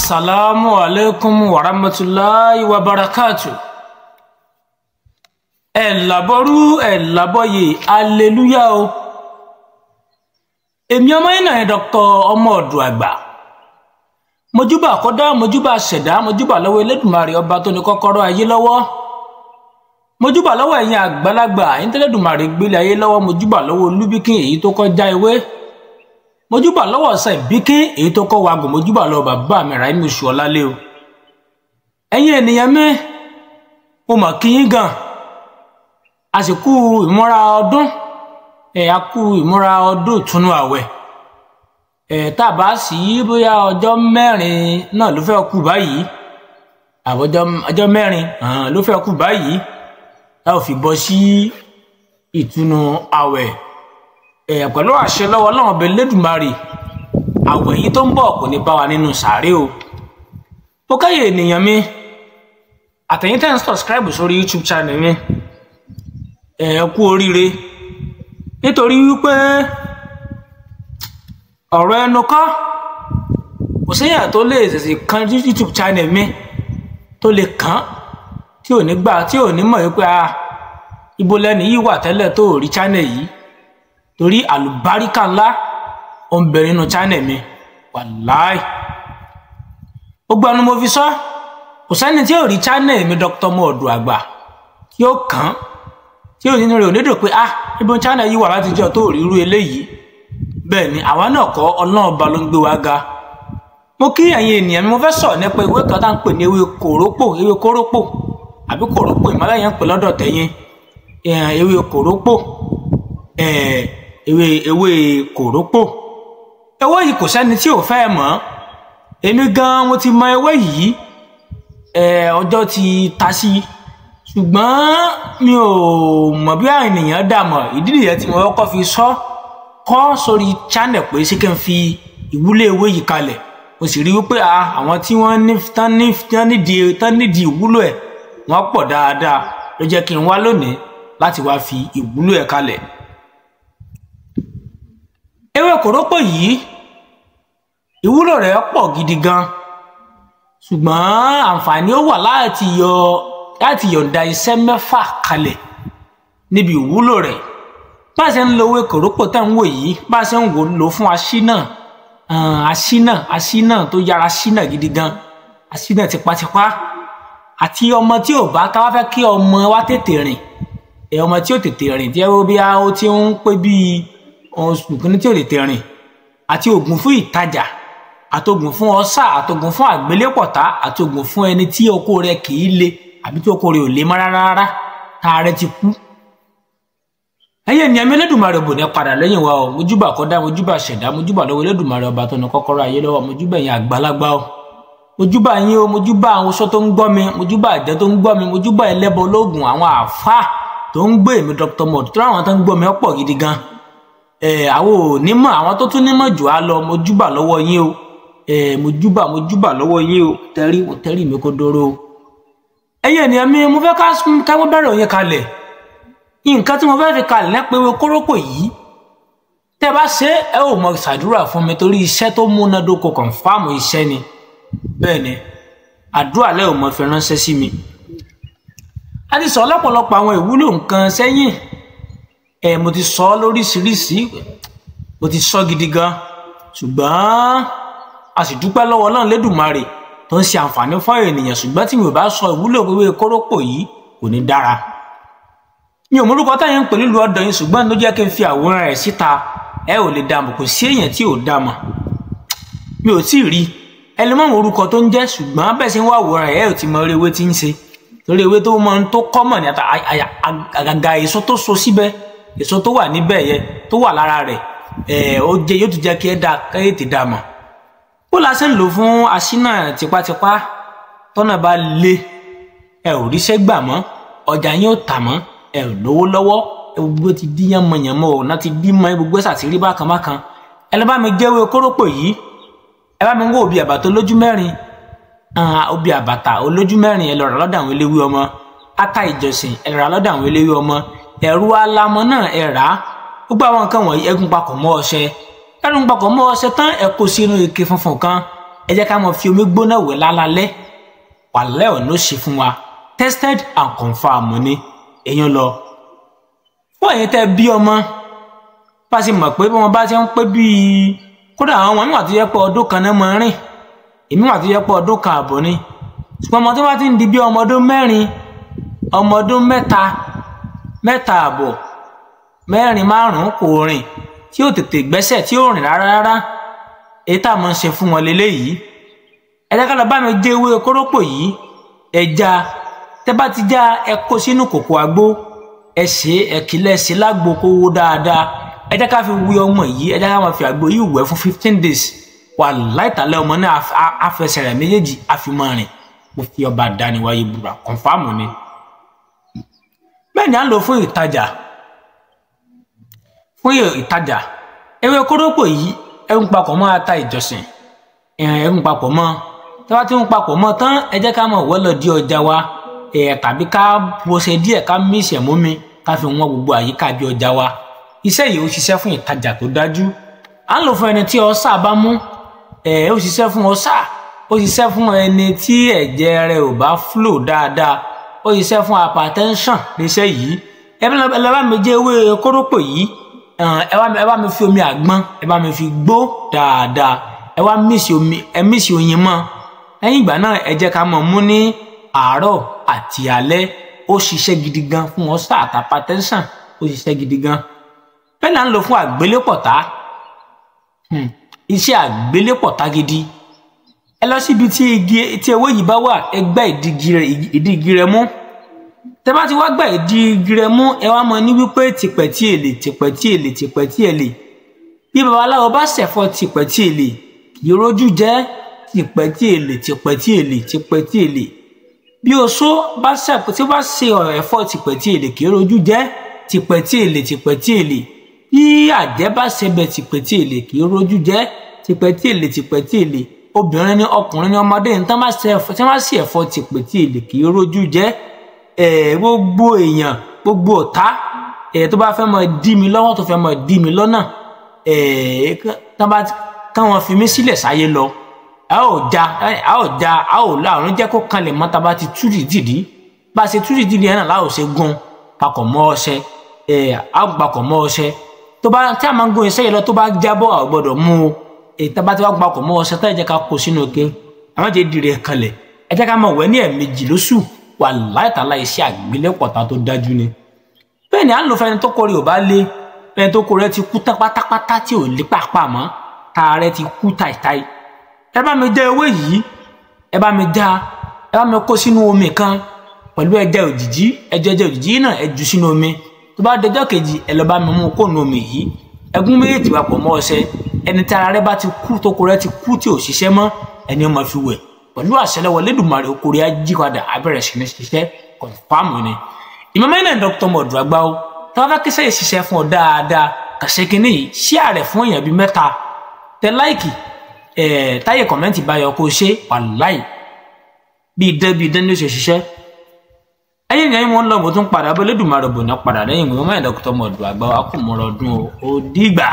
Assalamu alaikum warahmatullahi wabarakatuh. Ẹ làbọrú ẹ làbọyè, aleluya o. Èmi ọmọ yìí náà ni Dr. Ọmọ Ọ̀dọ̀ Àgbà. Mojúbà kọ́dá, mojúbà ṣẹ̀dá, mojúbà lọ́wọ́ Elédùmarè ọba tó ní kọ́kọ́rọ́ ayé lọ́wọ́. Mojúbà lọ́wọ́ ẹ̀yin àgbàlagbà, ẹ̀yin tẹ́lẹ̀dùmarè gbélé ayé lọ́wọ́, mojúbà lọ́wọ́ Olúbíkín èyí tó kọjá ewé. Mojúbà lọ́wọ́ ọ̀sẹ̀ ìbíkín èyí tó kọ́ wagùn, mojúbà lọ́wọ́ bàbá mi Ráímì Oṣù Ọlálé o. Ẹ̀yin ènìyàn mi, mo mọ̀ kí yín gan. A sì kú ìmúra ọdún, a kú ìmúra ọdún ìtúnú àwẹ̀. Tá a bá sì bóyá ọjọ́ mẹ́rin náà ló fẹ́ kú báyìí, àbọ̀jọ́ ọjọ́ mẹ́rin ló fẹ́ kú báyìí, tá ò fi bọ́ sí ìtúnú àwẹ̀. Pẹ̀lú àṣẹ lọ́wọ́ Ọlọ́run ọbẹ̀ Elédùmarè, àwẹ̀ yìí tó ń bọ̀ kò ní bá wa nínú sàárè o. Mo káyè ènìyàn mi, àtẹ̀yìn tẹ́ ń subscribe sórí YouTube channel mi, ẹ kú oríire, nítorí wípé ọ̀rọ̀ ẹnu kọ́, kò séèyàn tó lè ṣẹ̀ṣẹ̀ kan YouTube channel mi tó lè kàn tí ò ní gbà, tí ò ní mọ̀ wípé a ibo lẹ́ni yìí wà tẹ́lẹ̀ tó rí channel yìí, torí àlùbáríkà ńlá ó ń bẹ nínú channel mi. Wàláì, gbogbo ẹnu mo fi sọ, kò sẹ́ni tí ò rí channel mi Dr. Ọmọ Ọ̀dọ̀ Àgbà tí ó kàn tí ò nínú rẹ̀ ò ní dùn pé ah ibo channel yìí wà látijọ́ tó rí irú eléyìí. Bẹ́ẹ̀ ni, àwa náà kọ́, Ọlọ́run ọba ló ń gbé wa ga. Mo kí ẹ̀yin ènìyàn mi, mo fẹ́ sọ̀rọ̀ nípa ewé kan tá à ń pè ní ewé kòrópò, ewé kórópò àbí kòrópò ìmọ̀lá yẹn ń pè lọ́dọ̀ tẹ̀yìn, ewé kòrópò, ewé kòrópò. Ewé yìí kò sẹ́ni tí ò fẹ́ mọ̀. Èmi gan mo ti mọ ewé yìí, ọjọ́ ti ta sí, ṣùgbọ́n mi ò mọ̀ bí ènìyàn dà mọ̀. Ìdí nìyẹn tí mo kọ́kọ́ fi sọ kọ́ sórí channel pé ṣé kí n fi ìwúlò ewé yìí kalẹ̀. Mo sì rí wípé àwọn tí wọ́n nídìí ìwúlò ẹ̀ wọ́n pọ̀ dáadáa, ló jẹ́ kí n wá lónìí láti wá fi ìwúlò ẹ̀ kalẹ̀. Ewé kòrópò yìí ìwúlò rẹ̀ pọ̀ gidi gan, ṣùgbọ́n àǹfààní ó wà láti yọ̀ǹda iṣẹ́ mẹ́fà kalẹ̀ níbi ìwúlò rẹ̀. Bá a ṣe ń lo ewé kòrópò tá ń wò yìí, bá a ṣe ń wò lò fún aṣínà, aṣínà tó yára, aṣínà gidi gan, aṣínà tipátipá, àti ọmọ tí ò bá ká wá fẹ́ kí ọmọ wa tètè rìn, ọmọ tí ò tètè rìn tí ẹ wo bí ó ti ń pé bíi oṣù kìíní tí ò tètè rìn, àti oògùn fún ìtajà, àtògùn fún ọ̀sà, àtògùn fún àgbélépọ̀tá, àtògùn fún ẹni tí oko rẹ̀ kì í le àbí tí oko rẹ̀ ò le mọ́ rárá, tá rẹ̀ ti kú. Ẹ̀yin ènìyàn mi, Elédùmarè bò ní padà lẹ́yìn wa o. Mojúbà kọ́dá, mojúbà ṣẹ̀dá, mojúbà lọ́wọ́ Elédùmarè ọba tó ní kọ́kọ́rọ́ ayé lọ́wọ́, mojúbà ẹ̀yin àgbàlagbà o, mojúbà yín o, mojúbà àwọn oṣó tó ń gbọ́ mi, mojúbà àjẹ́ tó ń gbọ́ mi, mojúbà ẹlẹ́bọ ológun, àwọn àáfàá tó ń gbé mi Dr. Mod, tó àwọn tó ń gbọ́ mi ọ̀pọ̀ gidi gan. Àwọn ò nímọ̀, àwọn tó tún nímọ̀ jù á lọ, mojúbà lọ́wọ́ yín o. Mojúbà lọ́wọ́ yín o. Tẹ́rí mi kó dóró o. Ẹ̀yin ènìyàn mi, mo fẹ́ ká wọ́n bẹ̀rẹ̀ òyìn kalẹ̀. Nǹkan tí mo fẹ́ fi kalẹ̀ nípa ewé kórópò yìí, tẹ́ bá ṣe ẹ ò mọ̀ ṣàdúrà fún mi, torí iṣẹ́ tó múnádóko kọ̀ǹfàmù iṣẹ́ ni. Bẹ́ẹ̀ ni, àdúrà lẹ́ ò mọ̀ fi ránṣẹ́ sí mi. A ti sọ lọ́pọ̀lọpọ̀ àwọn ìwúlò nǹkan sẹ́yìn. Mo ti sọ lóríṣiríṣi, mo ti sọ gidi gan, ṣùgbọ́n a sì dúpẹ́ lọ́wọ́ Ọlọ́run Lédùmarè tó ń ṣe àǹfààní fún ènìyàn. Ṣùgbọ́n tí mi ò bá sọ ìwúlò ewé kórópò yìí kò ní dára. Mi ò mọ̀rúkọ táyà ń pè nílùú ọ̀dọ̀ yín, ṣùgbọ́n ló jẹ́ kí n fi àwòrán rẹ̀ síta. Ẹ ò lè dààmú, kò sí èèyàn tí ò dààmú. Mi ò tíì rí ẹ lè mọ̀ orúkọ tó ń jẹ́, ṣùgbọ́n bẹ́ẹ̀ ṣe ń wá àwòrán rẹ̀ ẹ ò ti mọ eré ewé tí ń ṣe, torí ewé tó mọ tó kọ́mọ̀ ní àgàgà èso tó so síbẹ̀, èso tó wà níbẹ̀ yẹn tó wà lára rẹ̀, ó jẹ́ yóò tún jẹ́ kí ẹ dá kẹ́yẹ́ ti dà mọ̀. Bó la ṣe ń lò fún aṣínà tipátipá, tọ́nà bá le, ẹ ò ríṣẹ́ gbà mọ́, ọjà yín ò tà mọ́, ẹ ò lówó lọ́wọ́, ẹ gbogbo ti dí yánmọ̀yánmọ̀, ọ̀nà ti dí mọ́, gbogbo ẹ̀sà ti rí bákan bákan. Ẹ lọ bá mi jẹ́wé kórópò yìí, ẹ bá mi ń wò obì àbàtà olójú mẹ́rin, obì àbàtà olójú mẹ́rin, ẹ lọ rà lọ́dọ̀ àwọn eléwé ọmọ. Ata ìjọsìn ẹ rà lọ́dọ̀ àwọn eléwé ọmọ. Ẹ̀rù alamọ náà ẹ rà á. Gbogbo àwọn nǹkan wọ̀nyí ẹ gún papọ̀ mọ́ ọṣẹ. Ẹ gún papọ̀ mọ́ ọṣẹ tán, ẹ kó sínú ike funfun kan. Ẹ jẹ́ ká máa fi omi gbóná wẹ̀ lálálẹ́. Wàlẹ́ ọ̀nà ó ṣe fún wa, tested and confirmed ni èèyàn lọ. Fún ẹ̀yin tẹ́ bí ọmọ, bá ṣe mọ̀ pé bí wọ́n bá ṣe ń pé bíi kódà àwọn ọmọ níwà tó yẹ pé ọdún kan náà máa rìn, èmi wà tó yẹ pé ọdún kan àbọ̀ ni. Ṣùgbọ́n ọmọ tó bá ti ń di bí ọmọ ọdún 4, ọmọ ọdún 3, 3 àbọ̀, 4, 5 kò rìn, tí ó tètè gbẹ́sẹ̀, tí ó rìn rárá rárá, èyí tá a máa ń ṣe fún wọn leléyìí. Ẹ jẹ́ ká lọ bá mi jẹ ewé kórópò yìí, ẹja tẹ́ bá ti já, ẹ kó sínú kòkò àgbo, ẹ ṣe ẹ kìlẹ̀ ṣe lágbo kó wó dáadáa. Ẹ jẹ́ ká fi wí ọmọ yìí, ẹ jẹ́ ká máa fi àgbo yìí wẹ̀ fún 15 days. Wàláhì tàlẹ́ ọmọ náà afẹsẹ̀ rẹ̀ méjèèjì á fi máa rìn. Mo fi ọba dániwáyé búra, kọ̀nfàmù ni. Bẹ́ẹ̀ ni à ń lò fún ìtajà. Fún ìtajà, ewé kórópò yìí ẹ ń papọ̀ mọ́ ata ìjọsìn, ẹ ń papọ̀ mọ́. Tí wọ́n ti ń papọ̀ mọ́ tán, ẹ jẹ́ ká mọ̀ wọ́ lọ di ọjà wa, tàbí ká bọ́sẹ̀ díẹ̀, ká mí ìṣẹ̀mú mi, ká fi wọ́n gbogbo àyíká bí ọjà wa. Iṣẹ́ yìí ó ṣiṣẹ́ fún ìtajà tó dájú. À ń lò fún ẹni tí ọ̀sà bá mú, ó ṣiṣẹ́ fún ọ̀sà, ó ṣiṣẹ́ fún ẹni tí ẹ̀jẹ̀ rẹ̀ ò bá flow dáadáa, ó ṣiṣẹ́ fún hypertension níṣẹ́ yìí. Ẹ bá mi jẹ ewé kórópò yìí, ẹ bá mi fi omi àgbọn, ẹ bá mi fi gbó dáadáa, ẹ wá mísì omi, ẹ mísì oyin mọ́. Lẹ́yìn ìgbà náà, ẹ jẹ́ ká mọ̀ mú ní àárọ̀ àti alẹ́. Ó ṣiṣẹ́ gidi gan fún ọ̀sà àti hypertension, ó ṣiṣẹ́ gidi gan. Bẹ́ẹ̀ là ń lò fún àgbélépọ̀tá, iṣẹ́ àgbélépọ̀tá gidi. Ẹ lọ síbi tí igi tí ewé yìí bá wà, ẹ gbá ìdí igi rẹ̀ mú. Tẹ́ bá ti wá gbá ìdí igi rẹ̀ mú, ẹ wá mọ̀ ní wípé tìpẹ̀ tí èlè, tìpẹ̀ tí èlè, tìpẹ̀ tí èlè. Bí babaláwo bá ṣẹ̀fọ́ tìpẹ̀ tí èlè, kì í rójú jẹ́. Tìpẹ̀ tí èlè, tìpẹ̀ tí èlè, tìpẹ̀ tí èlè. Bí oṣó bá ṣẹ̀fọ́, tí ó bá ṣe ẹ̀fọ́ tìpẹ̀ tí èlè, kì í rójú jẹ́. Tìpẹ̀ tí èlè, tìpẹ̀ tí èlè. Bí àjẹ́ bá ṣẹbẹ̀ tìpẹ̀ tí èlè, kì í rójú jẹ́. Tìpẹ̀ tí èlè, tìpẹ̀ tí èlè. Obìnrin ni, ọkùnrin ni, ọmọdé ní, tán bá ṣe ẹ̀fọ́ tìpẹ̀ tí èlè, kì í rójú jẹ́. Gbogbo èèyàn, gbogbo ọ̀tá tó bá fẹ́ mọ dí mi lọ́wọ́, tó fẹ́ mọ dí mi lọ́nà, káwọn fi mí sílẹ̀ sáyé lọ. A ò já, a ò já, a ò láàrún jẹ́ kó kanlẹ̀ mọ́. Tá a bá ti túrì dìdí, bá a ṣe túrì dìdí yẹn náà láò ṣe gún papọ̀ mọ́ ọṣẹ, a ó papọ̀ mọ́ ọṣẹ. Tó bá tí a máa ń gún iṣẹ́ yẹn lọ, tó bá jábọ́, a ò gbọ́dọ̀ mú o. Tá a bá ti wá papọ̀ mọ́ ọṣẹ, tá ẹ jẹ́ ká kó sínú ike, a má jẹ́ dìrẹ̀ kanlẹ̀. Ẹ jẹ́ ká máa wẹ̀ ní ẹ̀ẹ̀mejì lóṣù. Wàláhì tàlá iṣẹ́ àgbélépọ̀tá tó dájú ni. Bẹ́ẹ̀ ni à ń lò fẹ́ni tó kórè ò bá lé, fẹ́ni tó kórè ti kú tán pátápátá tí ò lé pàápàá mọ́, tá rẹ̀ ti kú táìtáì. Ẹ bá mi já ewé yìí, ẹ bá mi já, ẹ bá mi kó sínú omi kan pẹ̀lú ẹja òjìjí, ẹja òjìjí náà ẹ jù sínú omi. Tó bá dọjọ́ kejì, ẹ lọ bá mi mú kó nu omi yìí. Ẹgún méjèèjì papọ̀ mọ́ ọṣẹ. Ẹni tí ara rẹ̀ bá ti kú, tó kórè ti kú tí ò ṣiṣẹ́ mọ́, ẹni ó máa fi wẹ̀. Pẹ̀lú àṣẹ lọ́wọ́ Elédùmarè, okòrè á jí padà, á bẹ̀rẹ̀ sí ní ṣiṣẹ́, kọ̀nfàmù ni. Ìmọ̀ mẹ́rin Dr. Mọ̀dù Àgbáwo, tí wọ́n fẹ́ kí sẹ́yìn ṣiṣẹ́ fún ọ dáadáa, kàṣe kínní yìí, share rẹ̀ fún èèyàn bíi 3, tẹ láìkì, táyé kọ̀mẹ́ǹtì báyọ̀ kó ṣe, wàláì bíi dán ní ó ṣe ṣiṣẹ́. Ẹ̀yin ìyẹn mo ń lọ, mo tún padà bọ́ Elédùmarè bò ní padà lẹ́yìn. Ìmọ̀ mẹ́rin Dr. Mọ̀dù Àgbáwo, a kò mọ̀rọ̀ ọdún o, ó dìgbà.